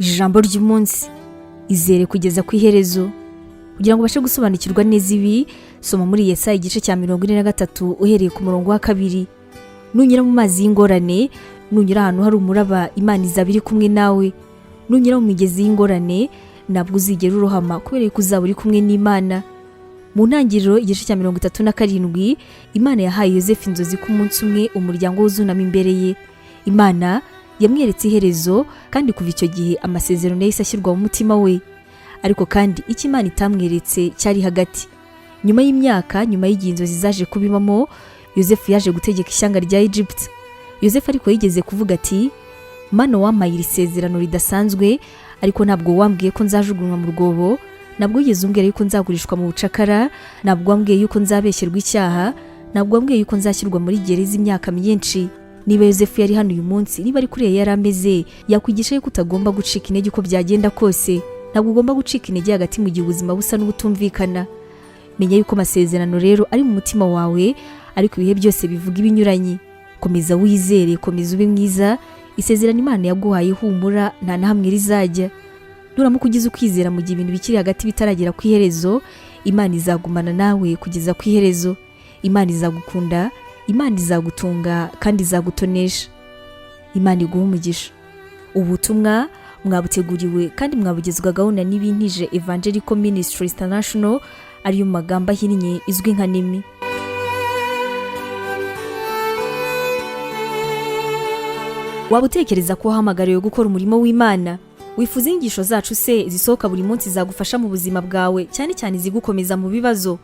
Ijambo ry'umunsi: izere kugeza ku iherezo. Kugira ngo ubashe gusobanukirwa neza ibi, soma muri Yesaya igice cya 43 uhereye ku murongo wa 2. Nunyura mu mazi y'ingorane, nunyura ahantu hari umuraba, Imana izaba iri kumwe nawe. Nunyura mu migezi y'ingorane, ntabwo uzigera urohama, kubera yuko uzaba uri kumwe n'Imana. Mu ntangiriro igice cya 37, Imana yahaye Yosefu inzozi ko umunsi umwe umuryango wuzunama imbere ye. Imana yamweretse iherezo, kandi kuva icyo gihe amasezerano yahise ashyirwa mu mutima we. Ariko kandi icyo Imana itamweretse cyari hagati. Nyuma y'imyaka, nyuma y'igihe inzozi zaje kubibamo, Yosefu yaje gutegeka ishyanga rya Egypt. Yosefu ariko yigeze kuvuga ati: "Mana, wampaye iri sezerano ridasanzwe, ariko ntabwo wambwiye ko nzajugunywa mu rwobo, ntabwo wigeze umbwira yuko nzagurishwa mu bucakara, ntabwo wambwiye yuko nzabeshyerwa icyaha, ntabwo wambwiye yuko nzashyirwa muri gereza imyaka myinshi." Niba Yosefu yari hano uyu munsi, niba ari kuriya yari ameze, yakwigisha yuko utagomba gucika intege uko byagenda kose. Ntabwo ugomba gucika intege hagati mu gihe ubuzima busa n'ubutumvikana. Menya yuko amasezerano rero ari mu mutima wawe, ariko ibihe byose bivuga ibinyuranye. Komeza wizere, komeza ube mwiza. Isezerano Imana yaguhaye, humura, nta na hamwe rizajya. Nuramuka ugize ukwizera mu gihe ibintu bikiri hagati bitaragera ku iherezo, Imana izagumana nawe kugeza ku iherezo. Imana izagukunda, Imana izagutunga kandi izagutonesha. Imana iguha umugisha. Ubutumwa mwabuteguriwe kandi mwabugezwagaho na Nibintije Evangelical Ministries International, ariyo mu magambo ahinnye izwi nka NEMI. Waba utekereza ko wahamagariwe gukora umurimo w'Imana? Wifuza inyigisho zacu se zisohoka buri munsi zagufasha mu buzima bwawe, cyane cyane izigukomeza mu bibazo?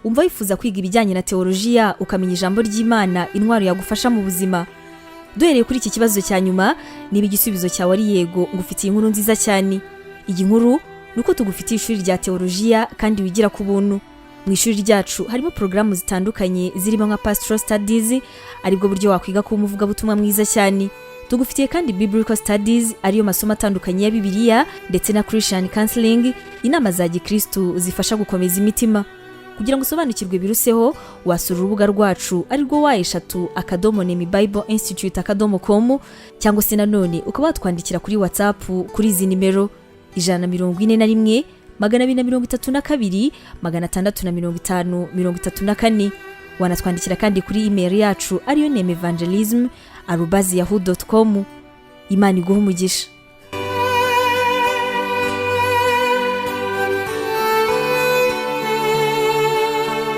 Umva wifuza kwiga ibijyanye na teolojiya, ukamenya ijambo ry'Imana, intwaro yagufasha mu buzima? Duhereye kuri iki kibazo cya nyuma, niba igisubizo cyawe ari yego, ngufitiye inkuru nziza cyane. Iyi nkuru ni uko tugufitiye ishuri rya teolojiya kandi wigira ku buntu. Mu ishuri ryacu harimo porogaramu zitandukanye zirimo nka Pastoral Studies, aribwo buryo wakwiga kuba umuvugabutumwa mwiza cyane. Tugufitiye kandi Biblical Studies, ariyo masomo atandukanye ya Bibiliya, ndetse na Christian Counseling, inama za gikristu zifasha gukomeza imitima. Kugira ngo usobanukirwe biruseho, wasura urubuga rwacu arirwo www.nemibibleinstitute.com, cyangwa se nanone ukaba watwandikira kuri WhatsApp kuri izi nimero: 141 232 650 34. Wanatwandikira kandi kuri email yacu ariyo nemevangelism@yahoo.com. Imana iguha umugisha.